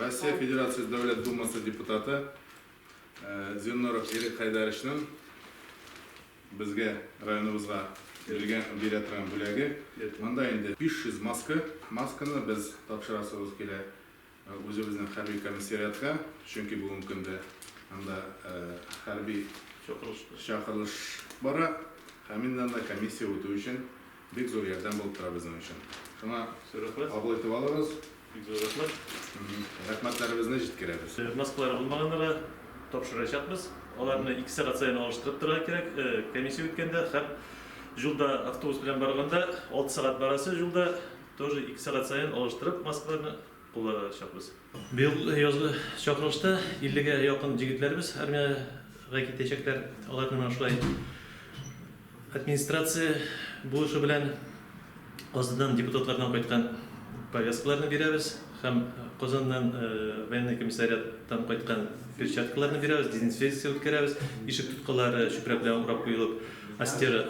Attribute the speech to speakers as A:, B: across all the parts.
A: Россия Федерациясе Дәүләт Думасы депутаты Зиннуров Ирек Хәйдәровичның безгә, районыбызга биргән, бирә торган бүләге. Монда инде 500 маска. Масканы без тапшырасыбыз килә үзебезнең хәрби комиссариатка, чөнки бүгенге көндә анда хәрби чакырылыш бара һәм инде анда комиссия үтү өчен бик зур ярдәм булып тора безнең өчен. Шуңа кабул итеп алыгыз.
B: Бик зур рәхмәт.
A: Рәхмәтләребезне җиткерәбез.
B: Маскалары булмаганнарга тапшырачакбыз. Аларны ике сәгать саен алыштырып торырга кирәк, комиссия үткәндә һәм юлда автобус белән барганда 6 сәгать барасы юлда тоже 2 сәгать саен алыштырып маскаларны кулланачакбыз. Быел язгы чакырылышта 50 гә якын җегетләребез армиягә китәчәкләр. Аларны менә шулай администрация булышы белән Казаннан депутатлардан кайткан повязкаларны бирәбез һәм Казаннан военный комиссариаттан кайткан перчаткаларны бирәбез, дезинфекция үткәрәбез. Ишек тоткалары чүпрәк белән урап куелып, Астера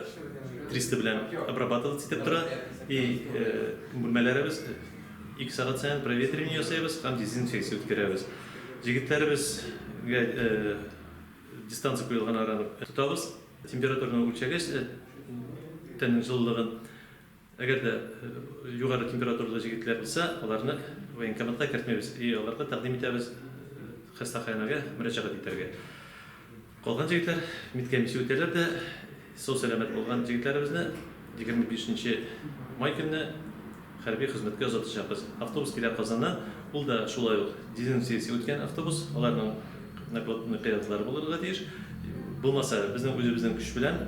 B: 300 белән обрабатываться итеп тора. И бүлмәләребез 2 сәгать саен проветривание ясыйбыз һәм дезинфекция үткәрәбез. Җегетләребезгә дистанция куелган араны тотабыз. Температураны үлчәгәч, тәннең җылылыгын, әгәр дә югары температуралы җегетләр булса, аларны военкоматка кертмибез и аларга тәкъдим итәбез хастаханәгә мөрәҗәгать итәргә. Калган җегетләр медкомиссия үтәләр дә, сау-сәламәт булган җегетләребезне 25 нче май көнне хәрби хезмәткә озатачакбыз. Автобус килә Казаннан, ул да шулай ук дезинфекция үткән автобус, аларның наклонный кыяфәтләре булырга тиеш. Булмаса, безнең үзебезнең көч белән,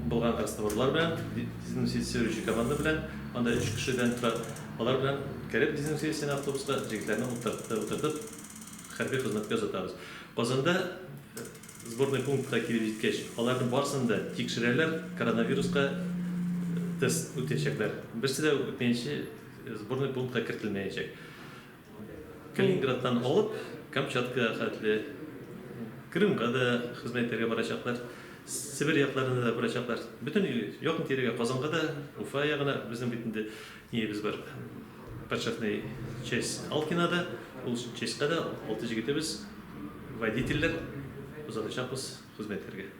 B: булган растворлар белән, дезинфицирующий команда белән, анда өч кешедән тора, алар белән үткәреп дезинфекцияне автобуска, җегетләрне утыртып, хәрби хезмәткә озатабыз. Казанда Сборный пунктка килеп җиткәч, аларны барысын да тикшерәләр, коронавируска тест үтәчәкләр. Берсе дә үтмәенчә сборный пунктка кертелмәячәк. Калининградтан алып Камчаткага хәтле, Крымга да хезмәт итәргә барачаклар, Себер якларына да барачаклар. Бөтен якын-тирәгә, Казанга да, Уфа ягына безнең бит инде ниебез бар, подшефный часть Алкинада, ул частька да алты җегетебез, водительләр озатачакбыз хезмәт итәргә.